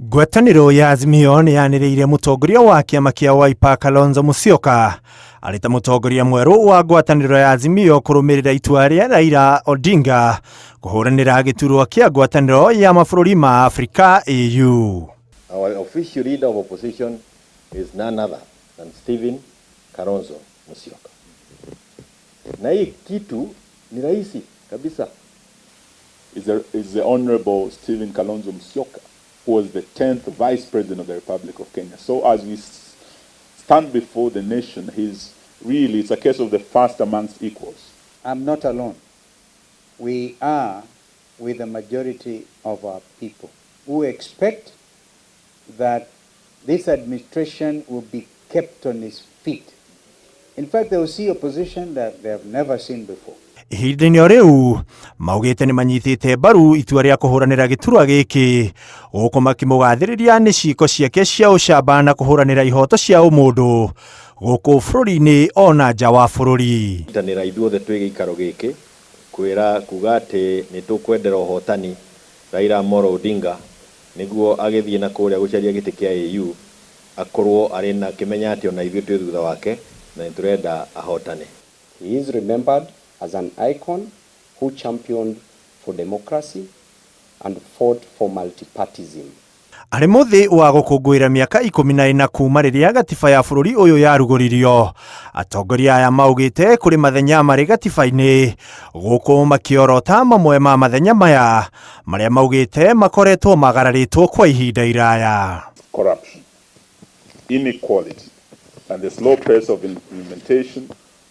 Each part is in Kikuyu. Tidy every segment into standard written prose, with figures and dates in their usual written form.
Ngwatanĩro ya Azimio nĩ yanĩrĩire mũtongoria wa kĩama kĩa Wiper Kalonzo Musyoka arĩ ta mũtongoria mwerũ wa ngwatanĩro ya Azimio kũrũmĩrĩra itua rĩa Raila Odinga kũhũranĩra gĩturwa kĩa ngwatanĩro ya mabũrũri ma Afrika AU. Our official leader of opposition is none other than Stephen Kalonzo Musyoka. Na hii kitu ni rahisi kabisa. Is the Honorable Stephen Kalonzo Musyoka, who was the 10th Vice President of the Republic of Kenya. So as we stand before the nation, he's really, it's a case of the first amongst equals. I'm not alone. We are with the majority of our people who expect that this administration will be kept on its feet. In fact, they will see opposition that they have never seen before. Ihinda-inĩ o rĩu maugĩte nĩ manyitĩte mbaru itua rĩa kũhũranĩra gĩturwa gĩkĩ gũkũ makĩmũgathĩrĩria nĩ ciĩko ciake cia ũcamba na kũhũranĩra ihoto cia ũmũndũ gũkũ bũrũri-inĩ ona nja wa bũrũri. Nyitanĩra ithuothe twĩ gĩikaro gĩkĩ kwĩra kuga atĩ nĩ tũkwendera ũhotani Raila Amolo Odinga nĩguo agĩthiĩ na kũrĩa gũcaria gĩtĩ kĩa AU akorwo arĩ na kĩmenya atĩ ona ithuĩ twĩ thutha wake na nĩ tũrenda ahotane. He is remembered as an icon who championed for democracy and fought for multipartism. Arĩ mũthĩ wa gũkũngũĩra mĩaka 14 kuma rĩrĩa gatiba ya bũrũri ũyũ yarugũririo, atongoria aya maugĩte kũrĩ mathenya marĩ gatiba-inĩ gũkũ makĩorota mamwe ma mathenya maya marĩa maugĩte makoretwo magararĩtwo kwa ihinda iraya. Corruption, inequality, and the slow pace of implementation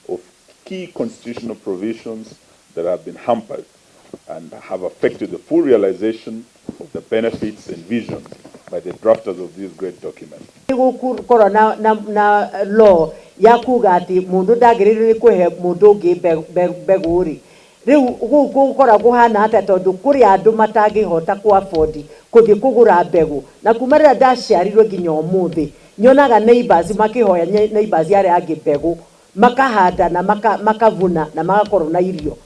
of key constitutional provisions that have been hampered and have affected the full realization of the benefits envisioned by the drafters of this great document. Gũkorwo na law ya kuga atĩ mũndũ ndagĩrĩirwo nĩ kũhe mũndũ ũngĩ mbegũ rĩ, rĩu gũkorwo kũhana atĩa? Tondũ kũrĩ andũ matangĩhota kũ afford kũthiĩ kũgũra mbegũ, na kuma rĩrĩa ndaciarirwo nginya ũmũthĩ nyonaga neighbors makĩhoya neighbors arĩa angĩ mbegũ makahanda na makavuna na magakorwo na irio.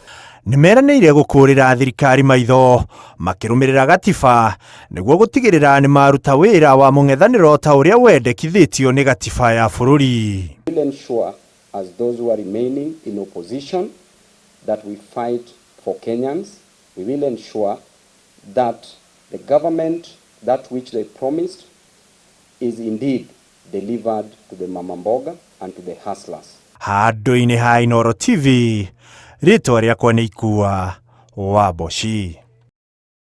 Nĩ meranĩire gũkũrĩra thirikari maitho makĩrũmĩrĩra gatiba nĩguo gũtigĩrĩra nĩ maruta wĩra wa mũng'ethanĩro ta ũrĩa wendekithĩtio nĩ gatiba ya bũrũri. We will ensure, as those who are remaining in opposition, that we fight for Kenyans. We will ensure that the government, that which they promised, is indeed delivered to the mama mboga and to the hustlers. Handũ-inĩ ha Inooro TV, rĩtwa rĩakwa nĩ Ikua wa Mboci.